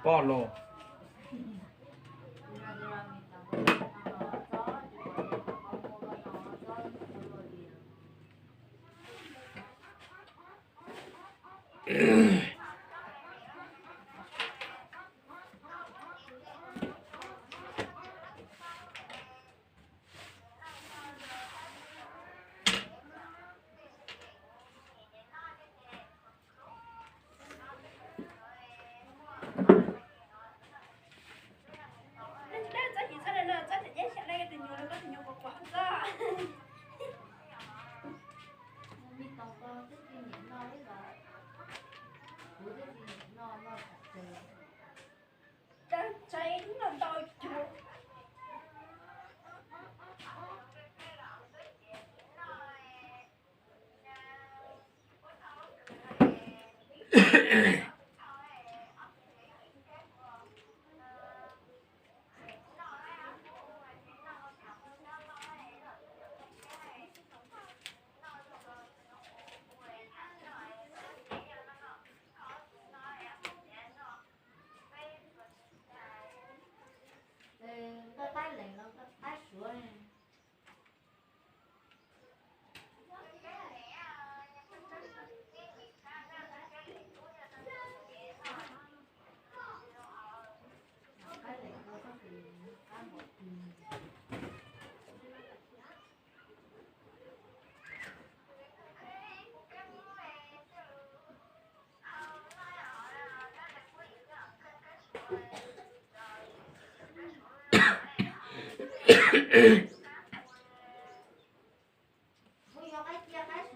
Poj los.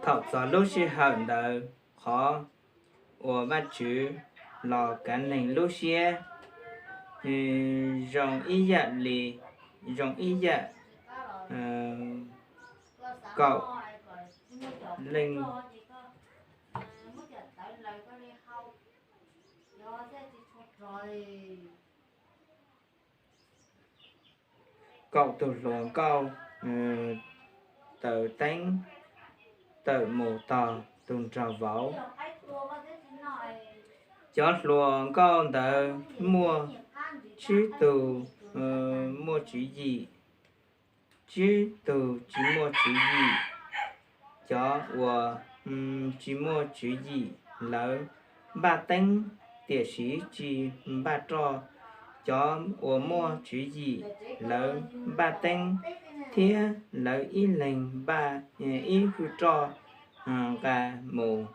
Thaum txog lub sij hawm ntawd, qhov uas Vajtswv los kav neeg lub siab zoo ib yam li, zoo ib yam kaum leej kaum tus hluas nkauj tawm teeb tawm mus tog tus nraug vauv. Cov hluas nkauj ntawd muaj tsib tug muaj tswv yim, tsib tug tsis muaj tswv yim. Cov uas tsis muaj tswv yim lawv npaj teeb, tiam sis tsis npaj roj. Cov uas muaj tswv yim lawv npaj teeb, thiab lawv ib leeg npaj ib hwj roj nqa mus.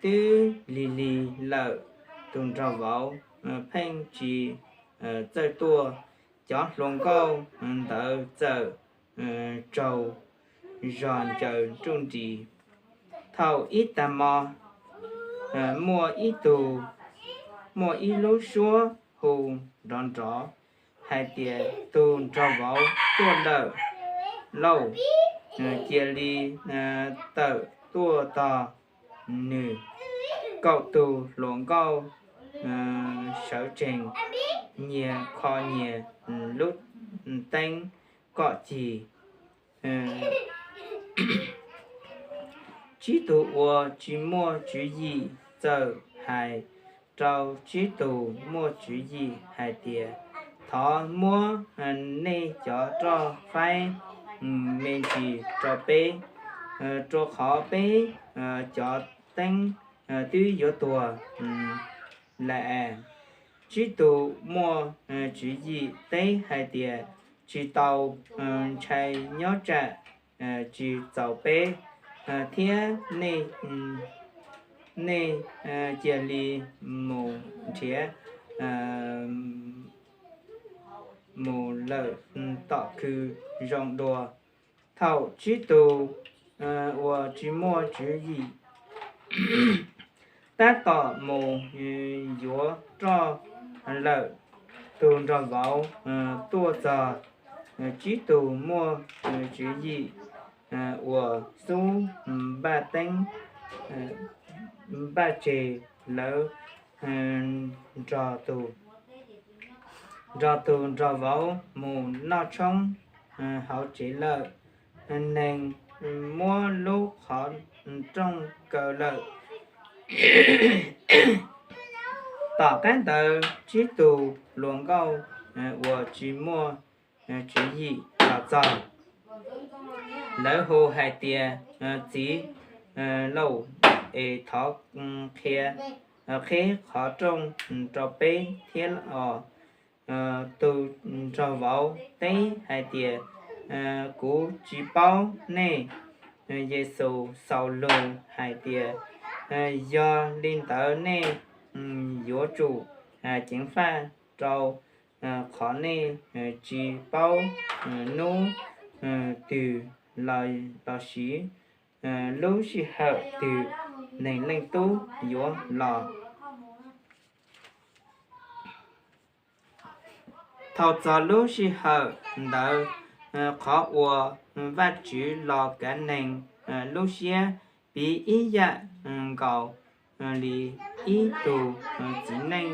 Twb lig lig lawm, tus nraug vauv pheej tsis txawj tuaj. Cov hluas nkauj ntawd txawm tsaug zog ncaws nruj nris. Thaum ib tag hmo, muaj ib tug, muaj ib lub suab hu nrov nrov hais tias, tus nraug vauv tuaj lawm lauj, cia li tawm tuaj tog nws. Kaum tus hluas nkauj sawv tsees nyias kho nyias lub teeb kom cig. Tsib tug uas tsis muaj tswv yim txawm hais rau tsib tug muaj tswv yim hais tias, thov muab nej cov roj faib me ntsis rau peb, rau qhov peb cov teeb twb yuav tuag lawm. Tsib tug muaj tswv yim teb hais tias, tsis tau, ntshai nyob tsam tsis txaus peb, thiab nej cia li mus nrhiav mus lawm tom khw zoo dua. Thaum tsib tug uas tsis muaj tswv yim tab tom mus yuav roj lawm, tus nraug vauv tuaj txog. Tsib tug muaj tswv yim uas xub npaj teeb npaj tseg, lawv nrog tus nrog tus nraug vauv mus noj tshoob hauv tsev lawm. Neeg muab lub qhov rooj kaw lawm. Tom qab ntawd tsib tug hluas nkauj uas tsis muaj tswv yim los txog. Lawv hu hais tias, Txiv laus, es thov qhia qheb qhov rooj rau peb thiab os. Tus nraug vauv teb hais tias, Kuv tsis paub nej. Yexus xaus lus hais tias, Yog li ntawd nej yuav tsum ceev faj rau qhov nej tsis paub hnub twg los sis lub sij hawm twg Neeg Leej Tub yuav los. Thaum txog lub sij hawm ntawd, qhov uas Vajtswv los kav neeg lub siab piv ib yam nkaus li ib tug txiv neej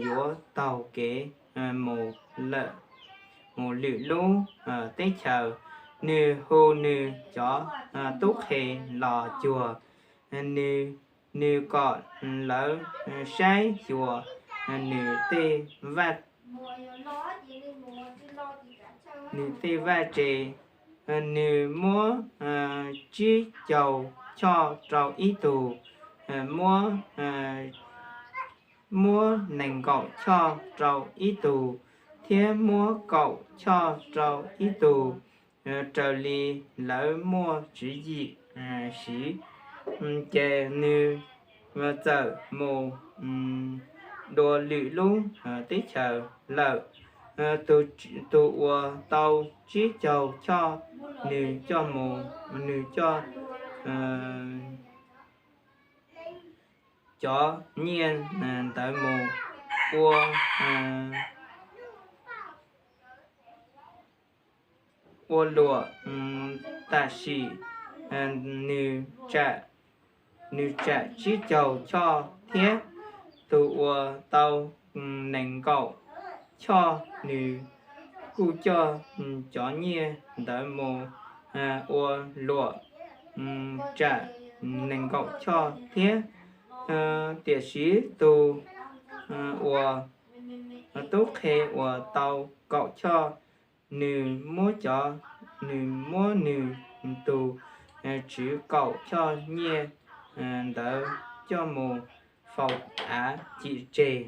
yuav taug kev mus lwm lub teb chaws. Nws hu nws cov tub qhe los cuag nws kom lawv saib xyuas nws tej vaj nws tej vaj tse. Nws muab tsib caug choj rau ib tug, muab muab nees nkaum choj rau ib tug, thiab muab kaum choj rau ib tug, raws li lawv muaj tswv yim siv. Ces nws txawm mus dua lwm lub teb chaws lawm. Tus uas tau tsib caug choj, nws coj mus, nws coj cov nyiaj ntawd mus ua ua luam, tam sim nws tsam, nws tsam tsib caug choj thiab. Tus uas tau nees nkaum choj, nws kuj coj cov nyiaj ntawd mus ua luam, tsam nees nkaum choj thiab. Tiam sis tus uas tub qhe uas tau kaum choj, nws muab cov, nws muab nws tus tswv kaum choj nyiaj ntawd coj mus faus av cim tseg.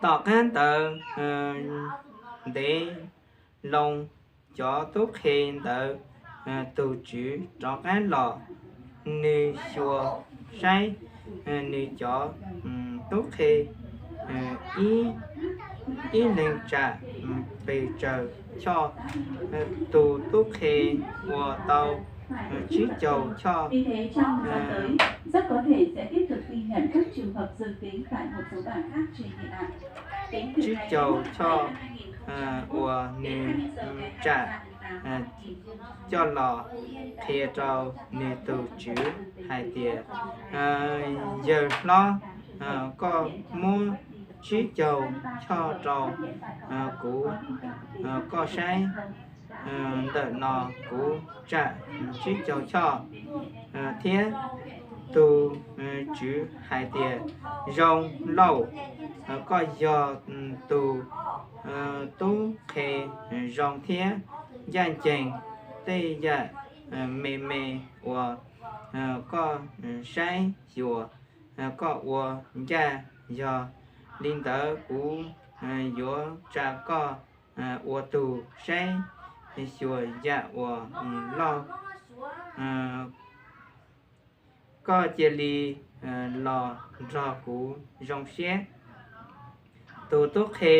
Tom qab ntawd ntev loo, cov tub qhe ntawd, tus tswv rov qab los, nws xyuas saib nws cov tub qhe ib leeg tsam pes tsawg choj. Tus tub qhe uas tau tsib caug choj, tsib caug choj uas nws tsam coj los qhia rau nws tus tswv hais tias, Yawg hlob, koj muab tsib caug choj rau kuv, koj saib, ntawm no kuv tsam tsib caug choj. Thiab tus tswv hais tias, Zoo lauj, koj yog tus tub qhe zoo thiab ncaj ncees, tej yam me me uas koj saib xyuas, koj ua ncaj. Yog li ntawd kuv yuav tsa koj ua tus saib xyuas yam uas loj. Koj cia li los nrog kuv zoo siab. Tus tub qhe,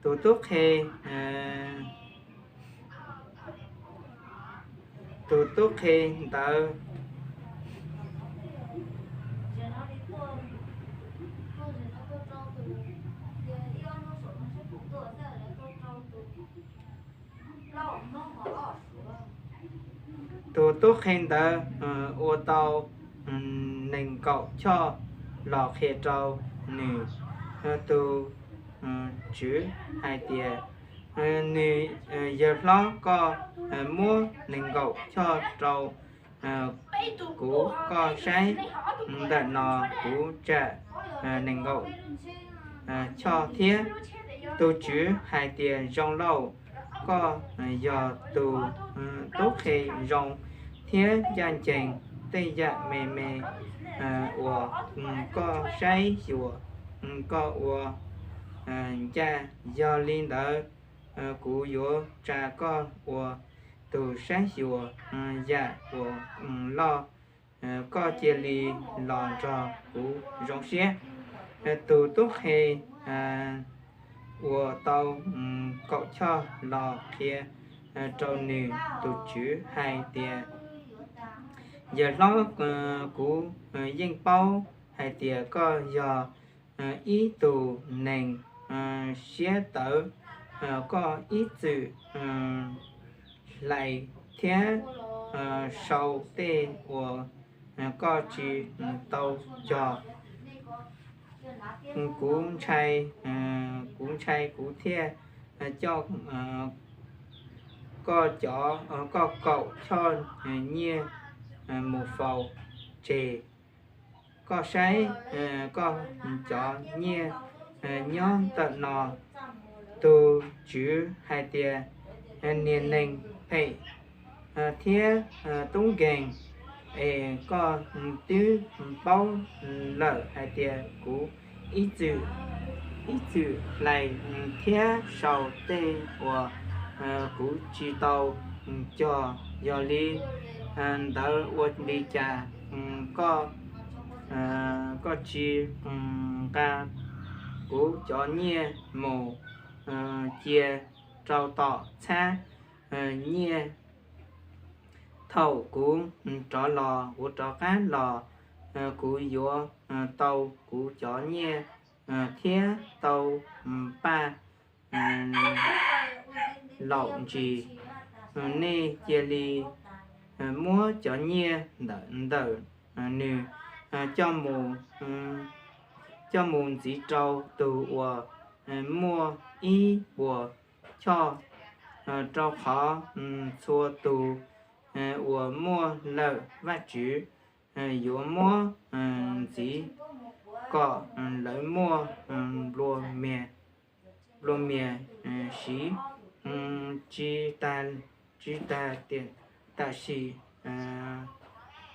tus tub qhe, tus tub qhe ntawd tus tub qhe ntawd ua tau nees nkaum choj los qhia rau nws tus tswv hais tias, Nws, yawg hlob, koj muab nees nkaum choj rau Kuv, koj saib, ntawm no kuv tsam nees nkaum choj thiab. Tus Tswv hais tias, Zoo lauj, koj yog tus tub qhe zoo thiab ncaj ncees. Tej yam me me uas koj saib xyuas, koj ua ncaj. Yog li ntawd, kuv yuav tsa koj ua tus saib xyuas yam uas loj. Koj cia li los nrog kuv zoo siab. Tus tub qhe uas tau kaum choj los qhia rau nws tus tswv hais tias, Yawg hlob, kuv yeej paub hais tias koj yog ib tug neeg siab tawv, koj ib txwm hlais thiab sau tej uas koj tsis tau cog. Kuv ntshai, kuv ntshai kuv thiaj coj koj cov, koj kaum choj nyiaj mus faus tseg. Koj saib, koj cov nyiaj nyob ntawm no. Tus tswv hais tias, Niag neeg phem thiab tub nkeeg, es koj twb paub lawm hais tias kuv ib txwm, ib txwm hlais thiab sau tej uas kuv tsis tau cog. Yog li ntawd ua li cas koj, koj tsis nqa kuv cov nyiaj mus cia rau tom txhab nyiaj? Thaum kuv rov los, kuv rov qab los, kuv yuav tau kuv cov nyiaj thiab tau paj laum ntsis. Nej cia li muab cov nyiaj ntawm nws coj mus, coj mus ntxiv rau tus uas muaj ib puas choj, rau qhov txhua tus uas muaj lawm Vajtswv yuav muab ntxiv kom lawv muaj nplua mias siv tsis tag, tsis tag tiam tam sim.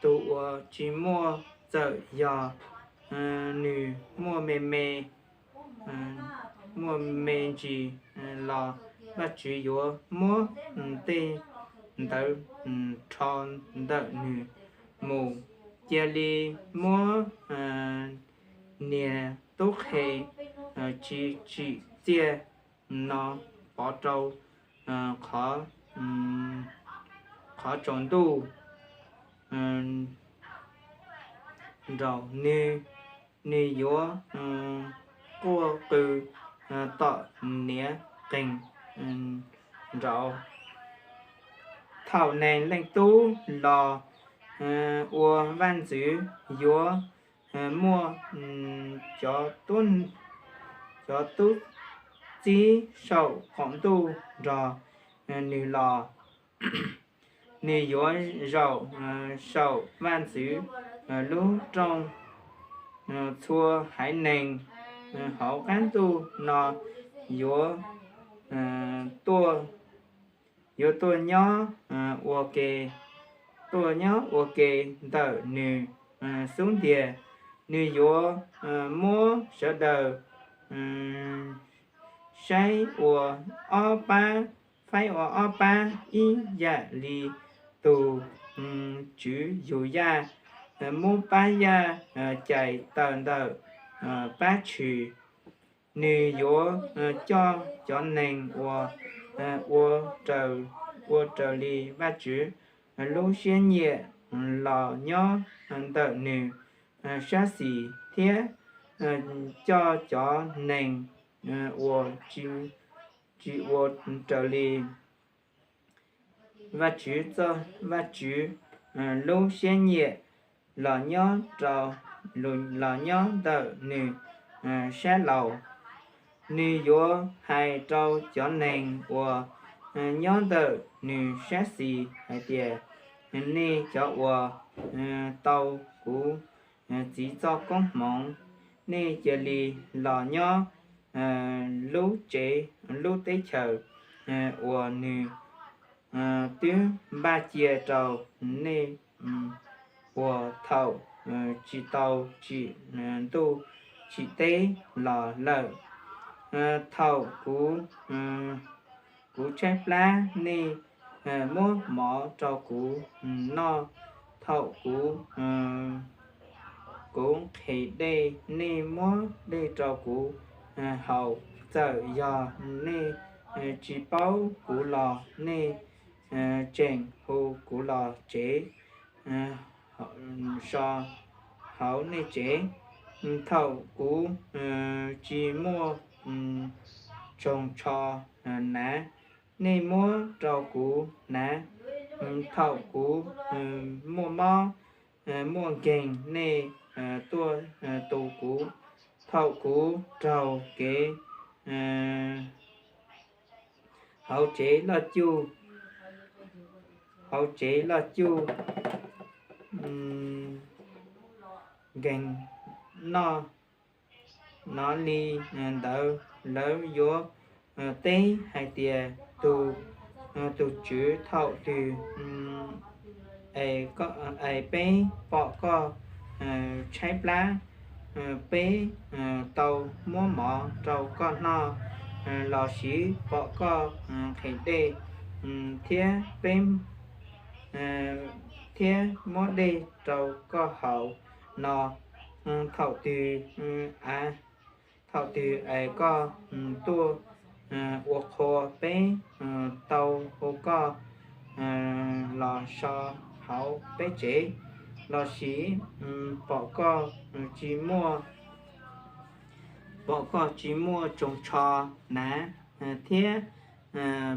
Tus uas tsis muaj, txawm yog nws muaj me me, muaj me ntsis los Vajtswv yuav muab tej ntawd rho ntawm nws mus. Cia li muab niag tub qhe tsis tsim txiaj no pov rau qhov, qhov tsaus ntuj nraud. Nws, nws yuav quaj qw tom niam qees nraud. Thaum Neeg Leej Tub los ua vaj ntxwv, yuav muaj cov tub txib saum qaum ntuj nrog nws los. Nws yuav zaum saum vaj ntxwv lub rooj. Txhua haiv neeg hauv qab ntuj no yuav tuaj, yuav tuaj nyob ua ke, tuaj nyob ua ke ntawm nws xub ntiag. Nws yuav muab sawv daws saib ua ob pab, faib ua ob pab ib yam li tus tswv yug yaj muab pab yaj cais tawm ntawm pab tshwm. Nws yuav coj cov neeg uas ua raws, ua raws li Vajtswv lub siab nyiam los nyob ntawm nws sab xis, thiab coj cov neeg uas tsis ua raws li Vajtswv, Vajtswv lub siab nyiam los nyob rau, los nyob ntawm nws sab laug. Nws yuav hais rau cov neeg uas nyob ntawm nws sab xis hais tias, nej cov uas tau kuv txiv txoj koob hmoov, nej cia li los nyob lub tsev, lub teb chaws uas nws twb npaj cia rau nej puag thaum tsis tau tsim ntuj tsim teb los lawm. Thaum kuv, kuv tshaib plab, nej muab mov rau kuv noj. Thaum kuv, kuv nqhis dej, nej muab dej rau kuv haus. Txawm yog nej tsis paub kuv los nej tseem hu kuv los tsev, so hauv nej tsev. Thaum kuv tsis muaj tsoos tsho hnav, nej muab rau kuv hnav. Thaum kuv muaj mob, muaj nkeeg, nej tuaj tu kuv. Thaum kuv raug kev hauv tsev loj cuj, hauv tsev loj cuj nkeeg noj, nov li ntawd lawv yuav teb hais tias, tus, tus Tswv, thaum twg es peb pom koj tshaib plab, peb tau muab mov rau koj noj, lossis pom koj nqhis dej thiab peb, thiab muab dej rau koj haus no? Thaum twg, thaum twg es koj tuaj ua qhua, peb tau hu koj los so hauv peb tsev, lossis pom koj tsis muaj, pom koj tsis muaj tsoos tsho hnav thiab